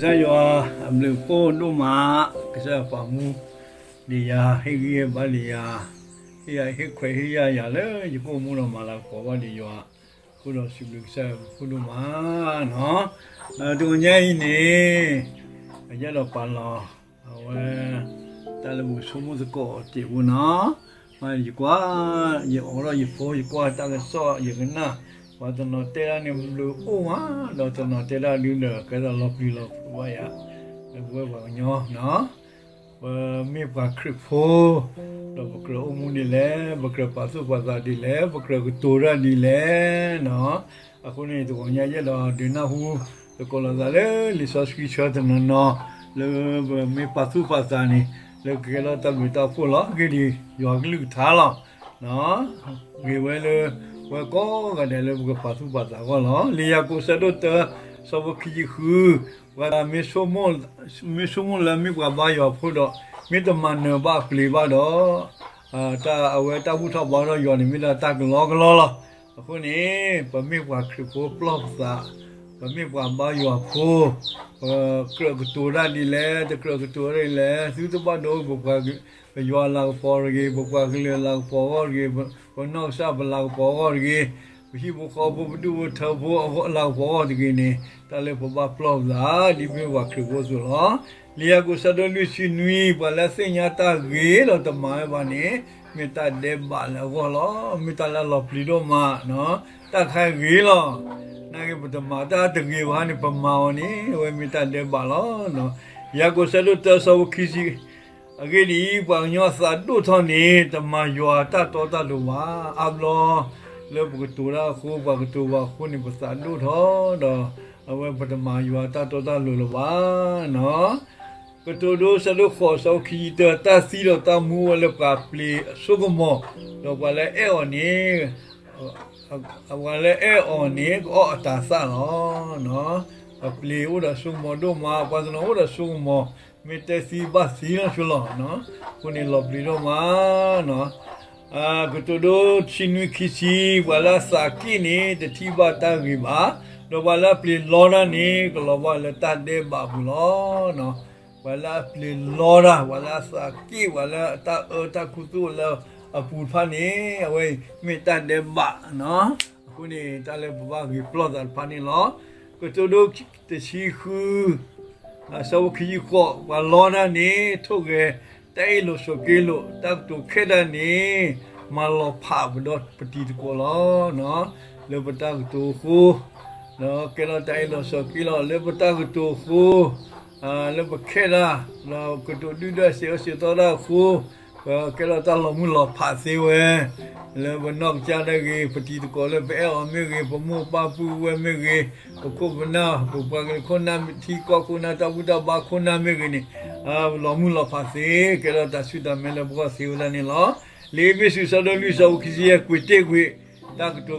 ကစၢ်ယွၤအဘျုးအဖှိၣ်ဒိၣ်မး, ကစၢ်ယွၤပာ်မူဒံးယၤ, ဟ့ၣ်ဂံၢ်ဟ့ၣ်ဘါဒံးယၤ, ဟ့ၣ်ယၤဟ့ၣ်ခွဲးဟ့ၣ်ယာ်ယၤလၢ ယကအိၣ်မူဒီးမၤလၤကပီၤဘၣ်ဒံးယွၤ, အဃိဒီးစံးဘျုးကစၢ်ယွၤအဘျုးအဖှိၣ်ဒိၣ်မးနီၤ. တဂီၤညါအံၤန့ၣ် အယဲၢ်ဒိးပာ်လီၤ အဝဲ တၢ်လၢပကဆိကမိၣ်သကိးတ့ၢ်ဖိနီၤ. ယကွၢ်, ယအိးထီၣ်ယဖိ ယကွၢ်တၢ်ကစီၣ် ယကနၣ်, ပှၤတနီၤတဲဒၣ်န့ၣ်ဘျုးအိၣ်မး, ဒီးတနီၤတဲဒၣ်ဒုဒီး ကဲသိးလီၤပျံၤလီၤဖုးဘၣ်ယၤ, လၢပဝဲပှၤကညီနီၤ. ပမ့ၢ်ပှၤခရံာ်ဖိ ဒီးပကြၢးအိၣ်မူဒ်လဲၣ်, ပကြၢးပာ်သူၣ်ပာ်သးဒ်လဲၣ်, ပကြၢးကတိၤတၢ်ဒ်လဲၣ်နီၤ. အဃိန့ၣ် တဂီၤညါယအဲၣ်ဒိးဒုးနၢ်ဟူသကိးလိာ်သးလၢလံာ်စီဆှံဆၢတနီၤနီၤ, လၢပမ့ၢ်ပာ်သူၣ်ပာ်သးန့ၣ် လၢကကဲထီၣ်တၢ်ဘျုးတၢ်ဖှိၣ်လီၤ. အဂ့ၢ်ဒ်အံၤ, ယွၤကလုၢ်ကထါလီၤ. ဂ့ၤဝဲလၢ ပဝဲကိးဂၤဒဲးလၢပကပာ်သူၣ်ပာ်သးအဂီၢ်လီၤ. လံာ်ယၤကိာ်ဆၢဒိၣ်တၢ ဆၢဖိခံဆံဃု, ပှၤမ့ၢ်ဆိကမိၣ်လၢမ့ၢ်ပှၤဘါယွၤဖိဒီး မ့ၢ်တမၤနၢၤဘၣ်အပျ့ၤဘၣ်ဒီး အဝဲတၢ်ဘူၣ်ထီၣ်ဘါထီၣ်ယွၤန့ၣ် မ့ၢ်ဒၣ်တၢ်ကလီကလီလီၤ. အဃိန့ၣ် ပမ့ၢ်ပှၤခရံာ်ဖိပျီၢ်ပသး, ပမ့ၢ်ပှၤဘါယွၤဖိ, ပကြၢးကတိၤတၢ်ဒ်လဲၣ်, တကြၢးကတိၤတၢ်ဒ်လဲၣ်, သုတဘၣ်ဒိ ပပှၤ ပယွၤအလၤကပီၤတဂ့ၤ, ပပှၤကလုာ်အလၤကပီၤအဂီၢ်တဂ့ၤ, ပနီၢ်ကစၢ်ပလၤကပီၤအဂီၢ်တဂ့ၤ, ပဟံၣ်ဖိဃီဖိ ပဒူၣ်ဖိထၢဖိအလၤကပီၤအဂီၢ်တဂ့ၤန့ၣ် တၢ်လၢပဘၣ်ပျီၢ်ပသး ဒ်မ့ၢ်ပှၤခရံာ်ဖိအသိးလီၤ. လံာ်ယၤကိာ်ဆၢဒိၣ်လွံၢ်ဆံနွံ, ပှၤလၢအသ့ၣ်ညါတၢ်ဂ့ၤဒီးတမၤဝဲဘၣ်န့ၣ် မ့ၢ်တၢ်ဒဲးဘးလၢအဂီၢ်လီၤ. မ့ၢ်တၢ်လၢအလီၤပျံၤဒိၣ်မး, တၢ်တခါဂ့ၤလီၤ. နာ်က့ ပတမၤတၢ်တဂ့ၤဘၣ်န့ၣ် ပမၤအီၤန့ၣ် အဝဲမ့ၢ်တၢ်ဒဲးဘးလီၤ. ယၤကိာ်ဆၢဒိၣ်တၢ ဆၢဖိခံဆံ အဂ့ၢ်ဒ်အံၤ, ပှၤကညီအသးဒိၣ်ထီၣ်န့ၣ် တမၤယွၤတၢ်တီတၢ်လိၤဘၣ်. အါဘျီလၢပကတိၤတၢ်အဃိ, ပှၤကတိၤဘၣ်အဃိန့ၣ် ပသးဒိၣ်ထီၣ်ဒီး အဝဲပတမၤယွၤတၢ်တီတၢ်လိၤလၢၤဘၣ်. ကတိၤဒိ ဆၢဒိၣ်ဃိး ဆၢဖိခံဆံတၢ, တၢ်သံဒီးတၢ်မူအိၣ်ဝဲလၢပှၤပျ့ၤအစိကမီၤ, ဒီးပှၤလၢအအဲၣ်အီၤန့ၣ် ပှၤလၢအအဲၣ်အီၤန့ၣ် ကအီၣ်အတၤသၣ်လီၤ. ပှၤပျ့ၤအိၣ်ဒီးစိကမီၤဒိၣ်မး, ပှၤတနီၤအိၣ်ဒီးစိကမီၤ မ့ၢ်တဲသံဘၣ်သံလီၤဆိလီၤ. အဃိန့ၣ် လီၤပျံၤဒိၣ်မး. ကတိၤဒိ တဆံနွံ ခံဆံ, ပှၤလၢအသးက့ၣ်န့ၣ် တထံၣ်ဘၣ်တၢ်ဂ့ၤဘၣ်, ဒီးပှၤလၢအပျ့ၤလီတၢ်န့ၣ် ကလီၤဘၣ်လၢတၢ်ဒဲးဘးပူၤလီၤ. ပှၤလၢအပျ့ၤလီတၢ်, ပှၤလၢအသးက့ၣ်, ပှၤလၢအတၢ်အၢတၢ်ခူသူၣ်လၢအပူၤတဖၣ်န့ၣ် အဝဲအံၤမ့ၢ်တၢ်ဒဲးဘး. အဃိန့ၣ် တၢ်လၢပဘၣ်ဂ့ၤပျီၢ်သးတဖၣ်န့ၣ်လီၤ. ကတိၤဒိ တဆံဃု ဆၢဖိခံဆံဃိး, ပှၤလီတၢ်န့ၣ် ထိၣ်ဂဲၤတၢ်အ့ၣ်လိာ်ဆိးက့လိာ်, တၢ်ကတိၤခဲလၢာ်န့ၣ် မၤလီၤဖးပဒီပတံၤသကိးလီၤ. လၢပတၢ်ကတိၤအဃိ ဒီးကဲထီၣ်တၢ်အ့ၣ်လိာ်ဆိးက့လိာ် လၢပတၢ်ကတိၤအဃိ, လၢပခဲတၢ်, ဒီးကတိၤဒုၣ်ဒွဲၣ်စံးအၢစံးသီတၢ်အဃိ, ပကဲထီၣ်တၢ်လီၤမုၢ်လီၤဖးသ့ဝဲ လၢပနီၢ်ကစၢ်ဒၣ်ဂ့ၤ, ပတံၤသကိးလၢပအဲၣ်အီၤမ့ၢ်ဂ့ၤ, ပမိၢ်ပၢ်ပုၢ်ဝဲၢ်မ့ၢ်ဂ့ၤ, ပခိၣ်ပနၢ်, ပပှၤကလုာ်ခိၣ်နၢ်, ထံကီၢ်ခိၣ်နၢ်, တၢ်ဘူၣ်တၢ်ဘါခိၣ်နၢ်မ့ၢ်ဂ့ၤန့ၣ်, လီၤမုၢ်လီၤဖးသ့, ကဲထီၣ်တၢ်ဆူၣ်တၢ်မဲလၢပဂီၢ်သ့ဝဲဒၣ်န့ၣ်လီၤ. လံာ်အ့းဖ့းစူး ဆၢဒိၣ်လွံၢ် ဆၢဖိခံဆံယဲၢ်, ကွံာ်တ့ၢ်ကွံာ်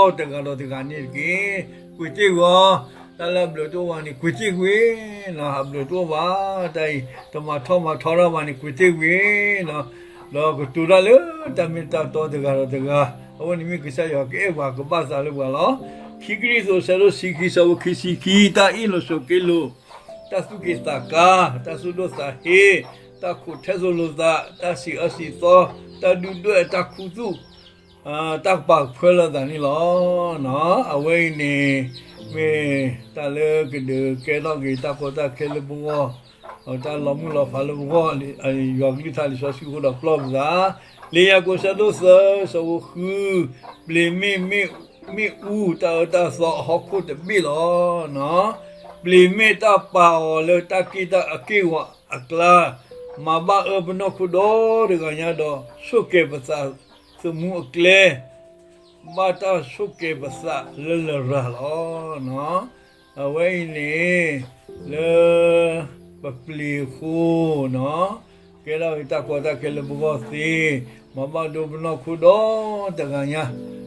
တၢ်ကတိၤကဘျံးကဘျၣ်, ဒီးကတိၤလိာ်သုသးလၢတၢ်မ့ၢ်တၢ်တီတဂၤဒီးတဂၤန့ၣ်တက့ၢ်. ကွံာ်တ့ၢ်ကွံာ်အီၤ, တၢ်လၢအဘျုးတအိၣ်ဘၣ်န့ၣ် ကွံာ်တ့ၢ်ကွံာ်, အဘျုးတအိၣ်ဘၣ်, တၢ်အံၤ တမၤထီၣ်မၤထီထီၣ်ဘၣ်န့ၣ် ကွံာ်တ့ၢ်ကွံာ်, ဒီးကတိၤတၢ်လၢတၢ်မ့ၢ်တၢ်တီတဂၤဒီးတဂၤ, အဝဲန့ၣ်မ့ၢ်ကစၢ်ယွၤကအဲၣ်ပှၤကဘၣ်သးလၢပှၤလီၤ. ခံကရံၣ်သူး ဆၢဒိၣ်ဆံခံ ဆၢဖိခံဆံခံ, တၢ်အ့ၣ်လိာ်ဆိးက့လိာ်, တၢ်သူၣ်က့ၤသးကါ, တၢ်သူၣ်ဒိၣ်သးဟ့, တၢ်ခိးထဲသိးလိာ်သး, တၢ်စံးအၢစံးသီ, တၢ်ဒုၣ်ဒွဲၣ်, တၢ်ခူသူၣ်, တၢ်ကပာ်ကဖၢလၢသးန့ၣ်လီၤ. အဝဲအံၤန့ၣ် မ့ၢ်တၢ်လၢကဒုးကဲထီၣ်က့ၤတၢ်ကီတၢ်ခဲလၢပဂီၢ်, တၢ်လီၤမုၢ်လီၤဖးလၢပဂီၢ်, ယွၤကလုၢ်ကထါလံာ်စီဆှံအဃိဒီးပျီၢ်ပသး, လံာ်ယၤကိာ်ဆၢဒိၣ်သၢ ဆၢဖိဃု, ပျ့ၤမ့ၢ်, မ့ၣ်အူတၢ်အၢတၢ်သီအဟီၣ်ခိၣ်တဘ့ၣ်လီၤ. ပျ့ၤမ့ၢ်တၢ်ပာ်အီၤလၢတၢ်က့ၣ်တၢ်အက့ၢ်ဝဲအကျါ, မၤဘၣ်အၢပနီၢ်ခိဒီတဂၤညါဒီး ဆိၣ်ကဲၤပသးသမူအကျဲ ဘၣ်တၢ်ဆိၣ်ကဲၤပသးလၢလရာ်လီၤ. အဝဲအံၤန့ၣ် လၢပပျ့ၤအဃိ, ကဲထီၣ်က့ၤတၢ်ကီတၢ်ခဲလၢပဂီၢ်သ့, မၤဘၣ်ဒိပနီၢ်ခိဒီတဂၤညါ,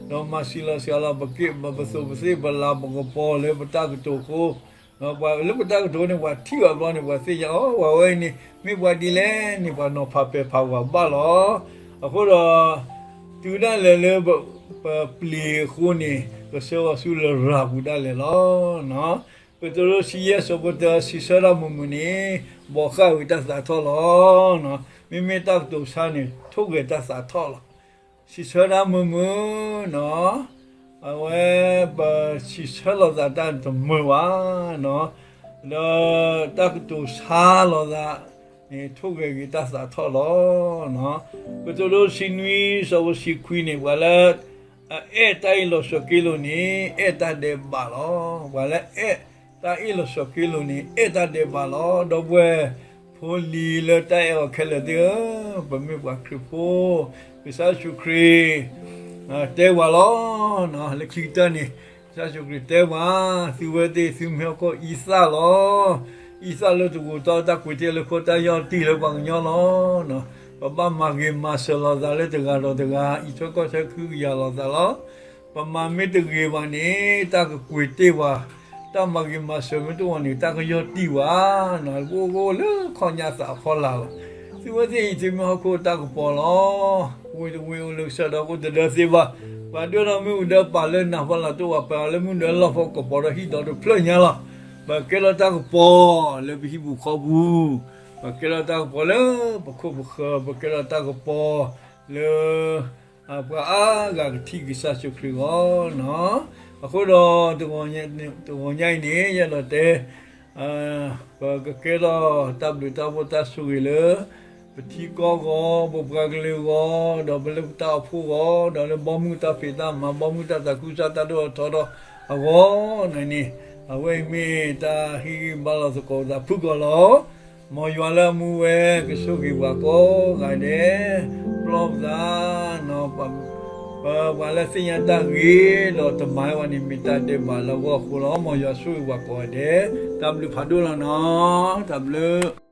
ဒီးမၤဆံးလီၤစှၤလီၤပက့ၢ်, ပသိးပသ့ၣ်, ပလၤပကပီၤလၢပတၢ်ကတိၤအဃိ, ပှၤလၢပတၢ်ကတိၤန့ၣ် ပှၤထံၣ်ဘၣ်ဘျီန့ၣ် ပှၤသ့ၣ်ညါအီၤ, ပှၤဝဲအံၤန့ၣ် မ့ၢ်ပှၤဒ်လဲၣ်န့ၣ် ပှၤနီၤဖးပဲာ်ဖးပှၤဘၣ်လီၤ. အဃိဒီး တုၤဒၣ်လဲာ်လၢပပျ့ၤအဃိန့ၣ် ကဆှၢအီၤဆူလရာ်ပူၤဒၣ်လဲာ်လီၤ. ကတိၤဒိဆံယဲၢ်ဆၢဖိတၢ စံးဆၢတၢ်မုာ်မုာ်န့ၣ် ဘိးဃၣ်ဝံၤတၢ်သးထီၣ်လီၤ. မ့မ့ၢ်တၢ်ကတိၤဆါန့ၣ် ထိၣ်ဂဲၤတၢ်သးထီၣ်လီၤ. စံးဆၢတၢ်မုာ်မုာ်နီၤ, အဝဲ ပစံးဆၢလိာ်သးတၢ်တမုာ်ဘၣ်နီၤ, ဒီးတၢ်ကတိၤဆါလိာ်သးန့ၣ် ထိၣ်ဂဲၤက့ၤတၢ်သးထီၣ်လီၤ. ကတိၤဒိဆံနွံ ဆၢဖိဆံခွံန့ၣ် ပှၤလၢ အအဲၣ်တၢ်အ့ၣ်လိာ်ဆိးက့လိာ်န့ၣ် အဲၣ်တၢ်ဒဲးဘးလီၤ. ပှၤလၢအဲၣ်တၢ်အ့ၣ်လိာ်ဆိးက့လိာ်န့ၣ် အဲၣ်တၢ်ဒဲးဘးလီၤ. ဒီပုၢ်ဝဲၢ်ဖိလံၤလၢတၢ်အဲၣ်အီၤခဲလၢာ်သ့ၣ်ဧၢ, ပမ့ၢ်ပှၤခရံာ်ဖိ, ကစၢ်ယ့ၣ်ၡူးခရံာ် တဲဝဲလီၤ. လၢခံကတၢၢ်န့ၣ် ကစၢ်ယ့ၣ်ၡူးခရံာ်တဲဝဲ, သုဝဲသ့ၣ်သုမ့ၢ်ဟီၣ်ခိၣ်အံသၣ်လီၤ. အံသၣ်လၢတဂိာ်တီၢ် တၢ်ကွံာ်တ့ၢ်လၢခိၣ် တၢ်ယီၢ်တံၢ်လၢပှၤကညီလီၤ. ပဘၣ်မၤဂ့ၤမၤစၢၤလိာ်သးလၢတဂၤဒီးတဂၤ အံးထွဲကွၢ်ထွဲခုကယာ်လိာ်သးလီၤ. ပမၤမ့ၢ်တဂ့ၤဘၣ်န့ၣ် တၢ်ကကွံာ်တ့ၢ်ဝဲ, တၢ်မၤဂ့ၤမၤစၢၤမ့ၢ်တအိၣ်န့ၣ် တၢ်ကယီၢ်တံၢ်ဝဲ, ပအိၣ်လၢခီၣ်ညါသးအဖီလာ်လီၤ. သုဝဲသ့ၣ်အံၤ သုမ့ၢ်ဟီၣ်ခိၣ်တၢ်ကပီၤလီၤ. ဝ့ၢ်တဝ့ၢ်အိၣ်လၢကစၢၢ်ဒီး ကအိၣ်တဒၢသ့ဘၣ်. ပှၤဒွဲၣ်ထီၣ်မ့ၣ်အူဒၢပာ်လၢနးဖီလာ်တအိၣ်ဘၣ်, ပှၤလၢမုၢ်ဒၢလီၢ်ဖီကပီၤဒီးဟံၣ်ဒီးတဖျၢၣ်ညါလီၤ. ပကဲထီၣ်တၢ်ကပီၤလၢပဟံၣ်ပူၤဃီပူၤ, ပကဲထီၣ်တၢ်ကပီၤလၢပခိၣ်ပဃၢၤ, ပကဲထီၣ်တၢ်ကပီၤလၢ ပှၤအါဂၤကထံၣ်ကစၢ်ယ့ၣ်ၡူးခရံာ်အဂီၢ်နီၤ. အဃိဒီး တဂီၤညါအံၤန့ၣ် ယအဲၣ်ဒိးတဲ ပကကဲထီၣ်တၢ်ဘျုးတၢ်ဖှိၣ်တၢ်ဆိၣ်ဂ့ၤလၢ ပထံကီၢ်အဂီၢ်, ပပှၤကလုာ်အဂီၢ်, ဒီးပလၢပတၢ်အိၣ်ဖှိၣ်အဂီၢ်, ဒီးလၢဘီမုၢ်တၢ်ဖံးတၢ်မၤ, ဘီမုၢ်တၢ်သးခုကစီၣ်တၢ်ဒိၣ်ထီၣ်ထီထီၣ်အဂီၢ်န့ၣ်, အဝဲအံၤမ့ၢ်တၢ်ဟ့ၣ်ဂံၢ်ဘါလီၤသကိးပသးဖုၣ်ကိာ်လီၤ. မ်ယွၤလၢအမူဝဲ ကဆိၣ်ဂ့ၤပှၤကိးဂၤဒဲး, ပျီပသး ပပှၤလၢသ့ၣ်ညါတၢ်ဂ့ၤ ဒီးတမၤဝဲန့ၣ် မ့ၢ်တၢ်ဒဲးဘးလၢအဂီၢ်အဃိလီၤ. မ်ယွၤဆိၣ်ဂ့ၤပှၤကိးဂၤဒဲး, တၢ်ဘျုးဖးဒိၣ်လီၤနီၤ, တၢ်ဘျုး